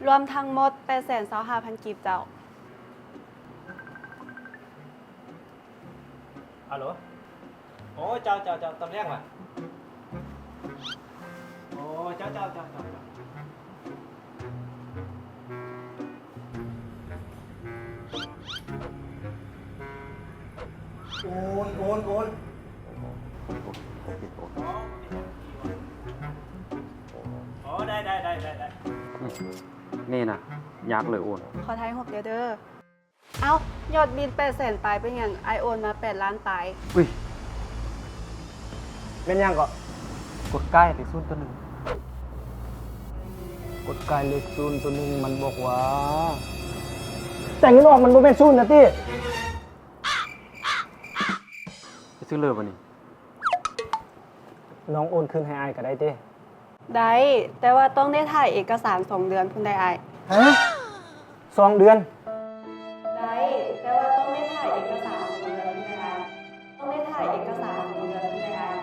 ລວມທັງໝົດ ແປດແສນຊາວຫ້າພັນກີບເຈົ້າ. ອາໂຫຼ ໂອ້ ເຈົ້າ ເຈົ້າ ເຈົ້າ ຕອນແລກຫວາ ໂອ້ ເຈົ້າ ເຈົ້າ ເຈົ້າ ເຈົ້າ ເຈົ້າ ໂອນ ໂອນ ໂອນ ອໍ ໄດ້ ໄດ້ ໄດ້ ໄດ້ ອືມ ນີ້ນະ ຍາກເລີຍໂອນ ຂໍຖ່າຍຮູບແດ່ເດີ. ເອົ້າ ຍອດບິນແປດແສນປາຍ ເປັນຫຍັງອ້າຍໂອນມາແປດລ້ານປາຍ? ອຸ້ຍ ແມ່ນຫຍັງເກາະ? ກົດໄກເລກສູນຕົວໜຶ່ງ ກົດໄກເລກສູນຕົວໜຶ່ງມັນບອກວ່າ ແຕ່ເງິນອອກມັນບໍ່ແມ່ນສູນນະຕິ? ໄປຊື້ເລີບາດນີ້ ນ້ອງໂອນຄືນໃຫ້ອ້າຍກໍໄດ້ຕິ? ໄດ້ ແຕ່ວ່າຕ້ອງໄດ້ຖ່າຍເອກະສານສອງເດືອນພຸ້ນໃດ໋ອ້າຍ. ຮະ? ສອງເດືອນ? ໄດ້ ແຕ່ວ່າຕ້ອງໄດ້ຖ່າຍເອກະສານສອງເດືອນພຸ້ນໃດ໋ອ້າຍ ຕ້ອງໄດ້ຖ່າຍເອກະສານສອງເດືອນພຸ້ນໃດ໋ອ້າຍ.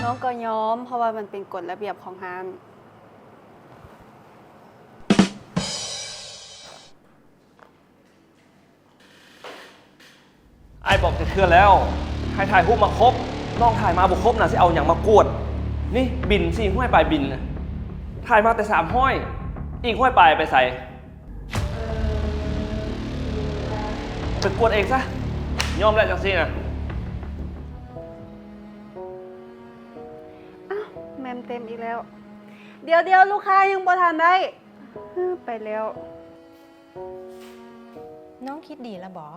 ນ້ອງກໍຍອມ ເພາະວ່າມັນເປັນກົດລະບຽບຂອງຮ້ານ. ອ້າຍບອກຈັກເທື່ອແລ້ວ ໃຫ້ຖ່າຍຮູບມາຄົບ ນ້ອງຖ່າຍມາບໍ່ຄົບນະ ຊິເອົາຫຍັງມາກວດ? ນີ້ບິນສີ່ຮ້ອຍປາຍບິນ ຖ່າຍມາແຕ່ສາມຮ້ອຍ ອີກຮ້ອຍປາຍໄປໃສ? ໄປກວດເອງຊະ ຍອມແລ້ວຈັ່ງຊີ້ນະ. ອ້າວ ແມ່ນເຕັມອີກແລ້ວ. ດຽວໆ ລູກຄ້າຍັງບໍ່ທັນໄດ້ ໄປແລ້ວ. ນ້ອງຄິດດີລະບໍ?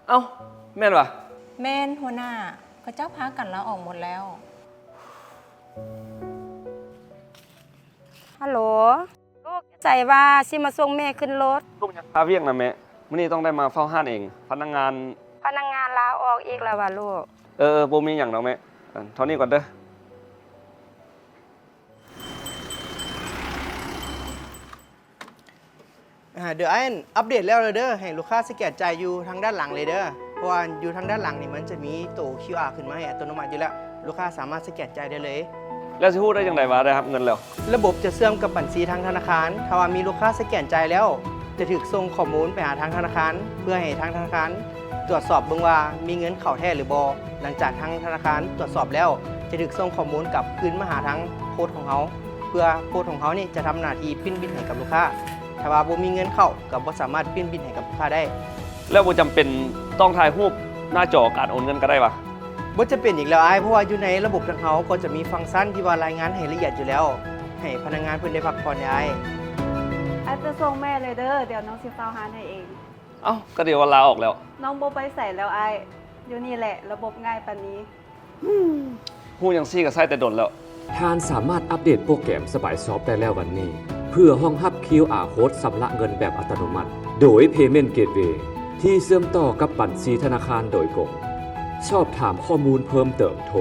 ເອົ້າ ແມ່ນຫວາ? ແມ່ນ ຫົວໜ້າ ເຂົາເຈົ້າພາກັນລາອອກໝົດແລ້ວ. ຮັລໂຫຼ ລູກຢູ່ໃສຫວາ? ຊິມາສົ່ງແມ່ຂຶ້ນລົດ. ລູກຍັງຄາວຽກນະແມ່. ມື້ນີ້ຕ້ອງໄດ້ມາເຝົ້າຮ້ານເອງ. ພະນັກງານ ພະນັກງານລາອອກອີກແລ້ວຫວາລູກ? ເອີໆ ບໍ່ມີຫຍັງດອກແມ່. ເທົ່ານີ້ກ່ອນເດີ. ອາ ເດີອ້າຍອັບເດດແລ້ວເດີ ໃຫ້ລູກຄ້າສະແກນຈ່າຍຢູ່ທາງດ້ານຫຼັງເລີຍເດີ ເພາະວ່າຢູ່ທາງດ້ານຫຼັງນີ້ມັນຈະມີໂຕຄິວອາຂຶ້ນມາໃຫ້ອັດຕະໂນມັດຢູ່ແລ້ວ ລູກຄ້າສາມາດສະແກນຈ່າຍໄດ້ເລີຍ. ແລ້ວຊິຮູ້ໄດ້ຈັ່ງໃດວ່າໄດ້ຮັບເງິນແລ້ວ? ລະບົບຈະເຊື່ອມກັບບັນຊີທາງທະນາຄານ ຖ້າວ່າມີລູກຄ້າສະແກນຈ່າຍແລ້ວ ຈະຖືກສົ່ງຂໍ້ມູນໄປຫາທາງທະນາຄານ ເພື່ອໃຫ້ທາງທະນາຄານ ຕວດສອບເບິ່ງວ່າມີເງິນເຂົ້າແທ້ຫຼືບໍ່. ຫຼັງຈາກທາງທະນາຄານຕວດສອບແລ້ວ ຈະຖືກສົ່ງຂໍ້ມູນກັບຄືນມາຫາທາງໂຄດຂອງເຮົາ ເພື່ອໂຄດຂອງເຮົານີ້ຈະທຳໜ້າທີ່ປິ່ນບິນໃຫ້ກັບລູກຄ້າ. ຖ້າວ່າບໍ່ມີເງິນເຂົ້າ ກໍບໍ່ສາມາດປິ່ນບິນໃຫ້ກັບລູກຄ້າໄດ້. ແລ້ວບໍ່ຈຳເປັນຕ້ອງຖ່າຍຮູບໜ້າຈໍການໂອນເງິນກໍໄດ້ຫວາ? ບໍ່ຈຳເປັນອີກແລ້ວອ້າຍ, ເພາະວ່າຢູ່ໃນລະບົບທາງເຮົາກໍຈະມີຟັງຊັນທີ່ວ່າລາຍງານໃຫ້ລະອຽດຢູ່ແລ້ວ. ໃຫ້ພະນັກງານເພິ່ນໄດ້ພັກຜ່ອນແດ່ອ້າຍ. ອ້າຍໄປສົ່ງແມ່ເລີຍເດີ, ດຽວນ້ອງຊິຟ້າວຮ້ານໃຫ້ເອງ. ເອົ້າ, ກໍດຽວວ່າລາອອກແລ້ວ. ນ້ອງບໍ່ໄປໃສແລ້ວອ້າຍ, ຢູ່ນີ້ແຫຼະ, ລະບົບງ່າຍປານນີ້. ຮູ້ຈັ່ງຊີ້ກໍໃຊ້ແຕ່ດົນແລ້ວ. ທ່ານສາມາດອັບເດດໂປຣແກຣມ Spyshop ໄດ້ແລ້ວວັນນີ້ ເພື່ອຮອງຮັບ ຄິວອາ ໂຄດຊຳລະເງິນແບບອັດຕະໂນມັດ ໂດຍ Payment Gateway ທີ່ເຊື່ອມຕໍ່ກັບບັນຊີທະນາຄານໂດຍກົງ. ສອບຖາມຂໍ້ມູນເພີ່ມເຕີມໂທ